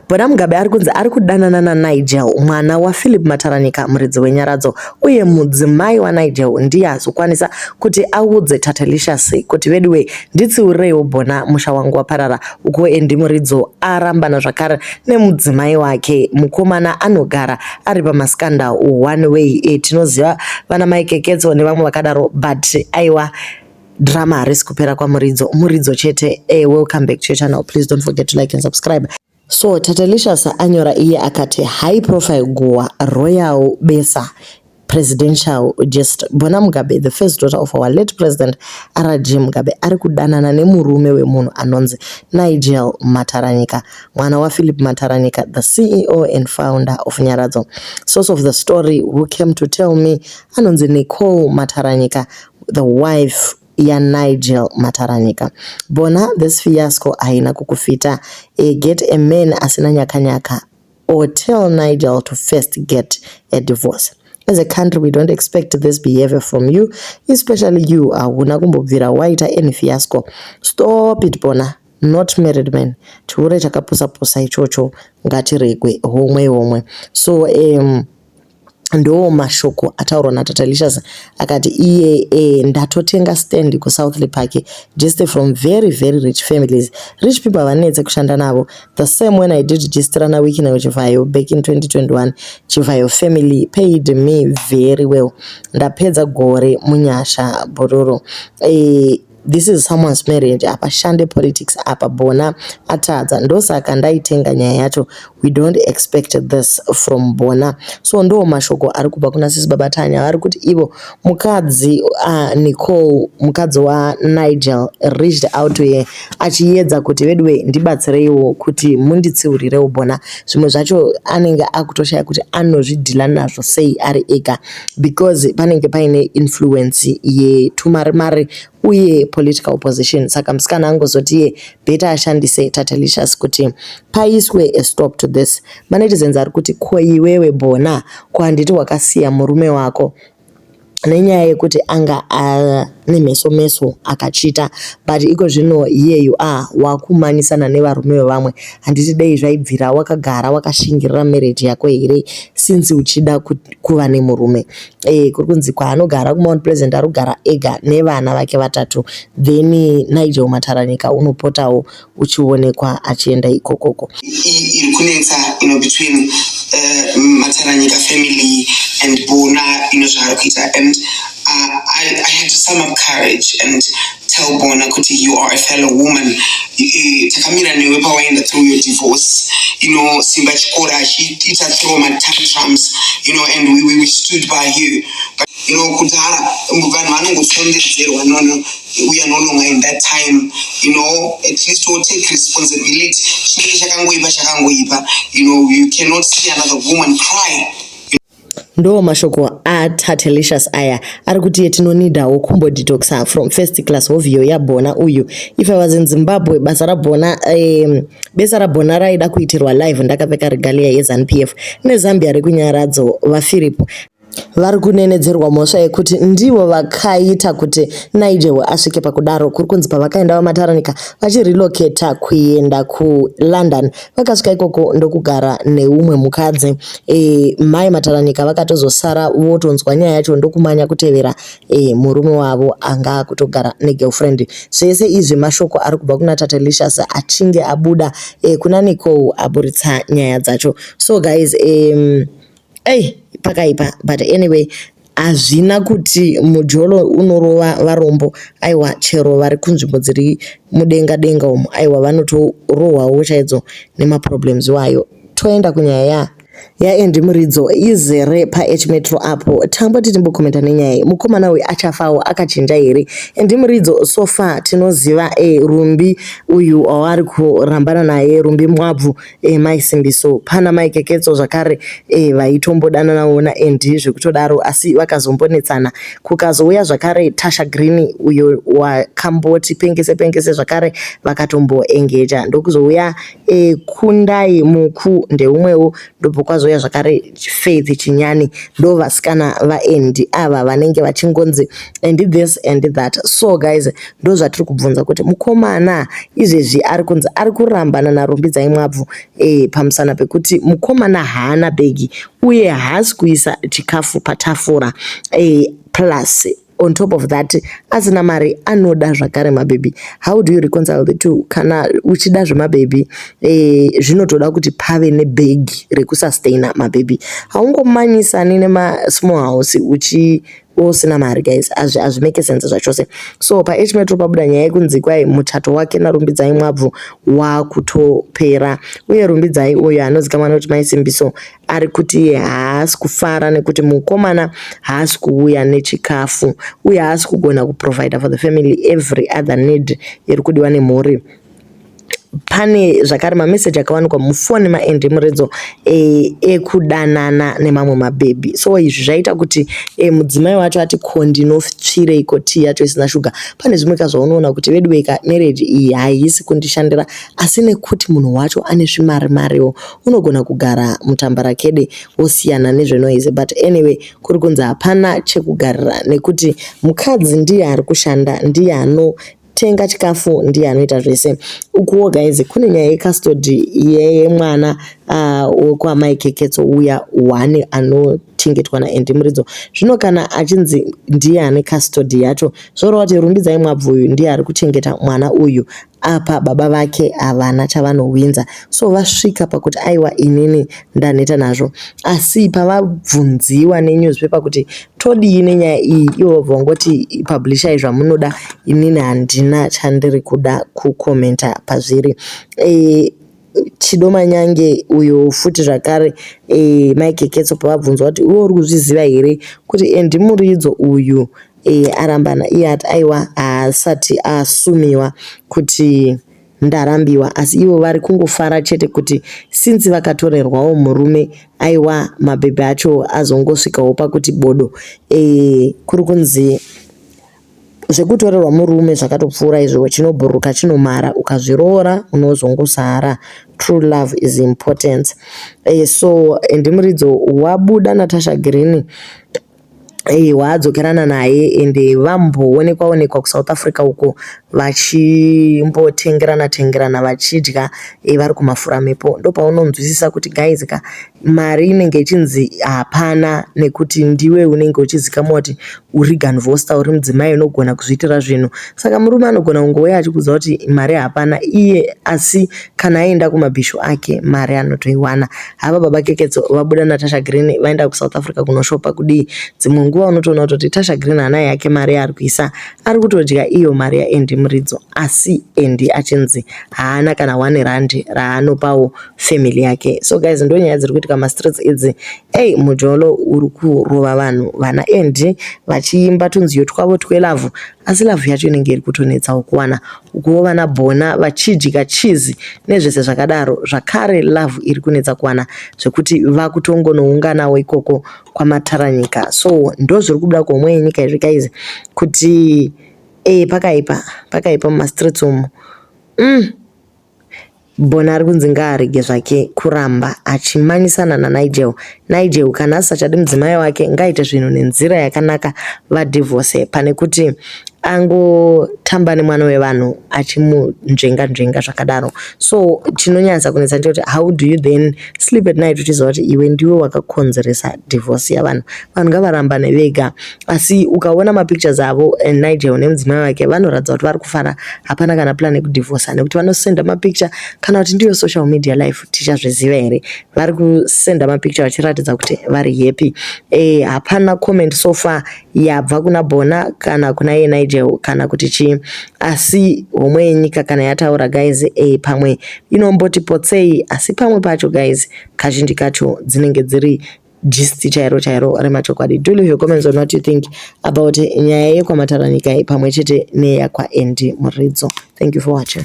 Bona Mugabe ari kunzi ari kudanana naNigel, mwana waPhilip Mataranyika, muridzi wenyaradzo, uye mudzimai waNigel ndiye azokwanisa kuti audze Tatelicious kuti veduwe nditsiurireiwo Bona, musha wangu waparara. Ukuwo Andy Muridzo arambana zvakare nemudzimai wake, mukomana anogara ari pamascandal one way. Tinoziva vana Mai Keketso nevamwe vakadaro, but aiwa, drama harisi kupera kwaMuridzo, Muridzo chete. Welcome back to your channel. Please don't forget to like and subscribe. So Tatelicious anyora iye akati, "High profile guhwa, royal besa, presidential just Bona Mugabe, the first daughter of our late President RG Mugabe, ari kudanana nemurume wemunhu anonzi Nigel Mataranyika, mwana waPhilip Mataranyika, the CEO and founder of Nyaradzo. Source of the story who came to tell me anonzi Nicole Mataranyika, the wife yaNigel Mataranyika. Bona, this fiasco haina kukufita. Get a man asina nyakanyaka or tell Nigel to first get a divorce. As a country, we don't expect this behavior from you, especially you hauna kumbobvira waita any fiasco. Stop it, Bona. Not married man. Chihure chakapusa-pusa ichocho, ngatiregwe homwe homwe." So ndo mashoko ataurwa naTatelicious. Akati iye ndatotenga stand kuSouthlea Park, just from very very rich families. Rich people havanetse kushanda navo. The same when I did gist rana Wicknell Chivayo back in 2021, Chivayo family paid me very well. Ndapedza gore munyasha bororo. This is someone's marriage, hapashande politics apa. Bona atadza, ndosaka ndaitenga nyaya yacho. We don't expect this from Bona." So ndo mashoko ari kubva kuna sisi Baba Tanya. Vari kuti ivo mukadzi Nicole, mukadzi waNigel, reached out to her achiedza kuti veduwe ndibatsireiwo kuti munditsiurirewo Bona. Zvimwe zvacho anenge akutoshaya kuti anozvidhila nazvo sei ari ega, because panenge paine influence yetumari mari uye political opposition. Saka musikana angozoti iye better ashandise Tatelicious kuti paiswe a stop to this. Manetizens ari kuti, "Ko iwewe Bona, ko handiti wakasiya murume wako nenyaya yekuti anga ane meso meso akachita? But iko zvino here you are, wakumanisana nevarume vevamwe. Handiti dei zvaibvira wakagara wakashingirira marriage yako here, since uchida kuva nemurume?" Kuri kunzi kwaanogara kuMount Pleasant ari kugara ega nevana vake vatatu. Then Nigel Mataranyika unopotawo uchionekwa achienda ikokoko. Iri kunetsa between Mataranyika family and Bona, zvaari kuita, and I had to sum up courage and tell Bona kuti you are a fellow woman. Takamira newe pawaenda through your divorce, Simba Chikora achiita throw matantrums, and we stood by you. But kudhara vanhu vanongosondedzerwa. No, we are no longer in that time. At least we'll take responsibility. Chinenge chakangoipa chakangoipa. You cannot see another woman cry. Ndo mashoko aTatelicious aya. Ari kuti tinonidawo kumbodetoxa from first class hovhiyo yaBhona uyu. "If I was in Zimbabwe, basa raBhona, besa raBhona raida kuitirwa live ndakapfeka regalia yeZANU PF neZambia rekunyaradzo. VaPhilip vari kunenedzerwa mhosva yekuti ndivo vakaita kuti Nigel asvike pakudaro. Kuri kunzi pavakaenda vaMataranika vachirelocata kuenda kuLondon, vakasvika ikoko ndokugara neumwe mukadzi. Mai Mataranika vakatozosara votonzwa nyaya yacho ndokumanya kutevera murume wavo anga akutogara negirlfriend. Zvese izvi mashoko ari kubva kuna Tatelicious achinge abuda kuna Nicole aburitsa nyaya dzacho. So guys, ei, pakaipa. But anyway, hazvina kuti mujolo unorova varombo. Aiwa, chero vari kunzvimbo dziri mudenga denga umo, aiwa, vanotorohwawo chaidzo nemaproblems iwayo. Toenda kunyaya yaAndy Muridzo izere paH Metro apo. Tamboti timbokomenta nenyaya iyi. Mukomana uyu achafawo akachinja here Andy Muridzo? So far tinoziva Rumbi uyu waari kurambana naye, Rumbi Mwabvu, Mai Simbiso, pana Mai Keketso zvakare, vaitombodananawo naAndy zvekutodaro, asi vakazombonetsana. Kukazouya zvakare Tasha Green uyo wakamboti pengese pengese zvakare, vakatomboengeja. Ndokuzouya Kundai Muku ndeumwewo, ndobva kwazouya. Kozouya zvakare Faith Chinyani. Ndo vasikana vaAndy ava vanenge vachingonzi Andy this and that. So guys, ndo zvatiri kubvunza kuti mukomana izvezvi ari kunzi ari kurambana naRumbidzai Mwabvu pamusana pekuti mukomana haana bhegi uye haasi kuisa chikafu patafura, plus on top of that asina mari, anoda zvakare mabhebhi. How do you reconcile the two? Kana uchida zvemabhebhi, zvinotoda kuti pave nebhegi rekusustaina mabhebhi. Haungomanyisani nemasmall house uchi usina mari, guys. Hazvimake sense zvachose. So paH Metro pabuda nyaya yekunzi kwai muchato wake naRumbidzai Mwabvu wakutopera, uye Rumbidzai uyo anozikanwa nekuti Mai Simbiso ari kuti haasi kufara nekuti mukomana haasi kuuya nechikafu uye haasi kugona kuprovida for the family every other need iri kudiwa nemhuri. Pane zvakare mameseji akawanikwa mufoni maAndy Muridzo ekudanana nemamwe mabhebhi. So izvi zvaita kuti mudzimai wacho ati, "Ko ndinotsvireiko tii yacho isina shuga?" Pane zvimwe ka zvaunoona kuti veduweka, marriage iyi haisi kundishandira, asi nekuti munhu wacho ane zvimari mariwo, unogona kugara mutambarakede wosiyana nezvenoise. But anyway, kuri kunzi hapana chekugarira nekuti mukadzi ndiye ari kushanda, ndiye anotenga chikafu, ndiye anoita zvese. Ukuwo guys, kune nyaya yecustody yemwana wekwamai Keketso uya one anochengetwa naAndy Muridzo. Zvino kana achinzi ndiye ane custody yacho, zvoreva kuti Rumbidzai Mwabvu uyu ndiye ari kuchengeta mwana uyu. Apa baba vake havana chavanohwinza, so vasvika pakuti, "Aiwa, inini ndaneta nazvo." Asi pavabvunziwa nenewspaper kuti todii nenyaya iyi, ivo vabva vangoti, "Publishai zvamunoda, inini handina chandiri kuda kukomenta pazviri." Chido Manyange uyo futi zvakare, Mai Keketso pavabvunzwa kuti, "Iwe uri kuzviziva here kuti Andy Muridzo uyu arambana?" iye ati aiwa, haasati asumiwa kuti ndarambiwa, asi ivo vari kungofara chete kuti since vakatorerwawo murume, aiwa, mabhebhi acho azongosvikawo pakuti bodo. Kuri kunzi zvekutorerwa murume zvakatopfuura izvo, chinobhururuka chinomara, ukazviroora unozongosara. True love is important. So Andy Muridzo wabuda Natasha Green, waadzokerana naye, ende vamboonekwa onekwa kuSouth Africa uko vachimbotengerana tengerana, vachidya vari kumafura mepo. Ndopaunonzwisisa kuti guys ka, mari inenge ichinzi hapana nekuti ndiwe unenge uchizikanwa kuti uri ganvosta, uri mudzimai unogona kuzviitira zvinhu. Saka murume anogona kungouya achikuudza kuti mari hapana iye, asi kana aenda kumabhishu ake mari anotoiwana. Hava baba Keketso vabuda Natasha Green, vaenda kuSouth Africa kunoshopa kudii. Dzimwe nguva unotoona kutoti Tasha Green haana yake mari yaari kuisa, ari kutodya iyo mari yaAndy Muridzo, asi Andy achinzi haana kana R1 raanopawo family yake. So guys, ndo nyaya dziri kuitika mastreets idzi. Ei, mujolo uri kurova vanhu, vana Andy vachiimba tunziyo twavo twelove, asi love yacho inenge iri kutonetsawo kuwana. Ukuwo vana Bhona vachidya cheese nezvese zvakadaro, zvakare love iri kunetsa kuwana zvekuti vakutongonounganawo ikoko kwamataranyika. So ndo zviri kubuda kuhomwe yenyika izvi guys, kuti pakaipa, pakaipa mumastreets umu. Bona ari kunzi ngaarege zvake kuramba achimanyisana naNigel. Nigel kana asisachadi mudzimai wake, ngaaite zvinhu nenzira yakanaka, vadhivhose, pane kuti angotamba nemwana wevanhu achimunzvenga nzvenga zvakadaro. So chinonyanyisa kunetsa ndechekuti how do you then sleep at night uchiziva kuti iwe ndiwe wakakonzeresa divorce yavanhu? Vanhu ngavarambane vega. Asi ukaona mapictures avo, Nigel nemudzimai wake, vanoratidza kuti vari kufara. Hapana kana plan yekudhivhosa nekuti vanosenda mapicture, kana kuti ndiyo social media life, tichazviziva here? Vari kusenda mapicture vachiratidza kuti vari happy. Hapana comment so far yabva kuna Bona kana kuna iye Nigel kana kuti chii, asi homwe yenyika kana yataura guys, pamwe inomboti potsei, asi pamwe pacho guys, kazhinji kacho dzinenge dziri gist chairo chairo remachokwadi. Do leave your comments on what you think about nyaya yekwaMataranyika pamwe chete neyakwaAndy Muridzo. Thank you for watching.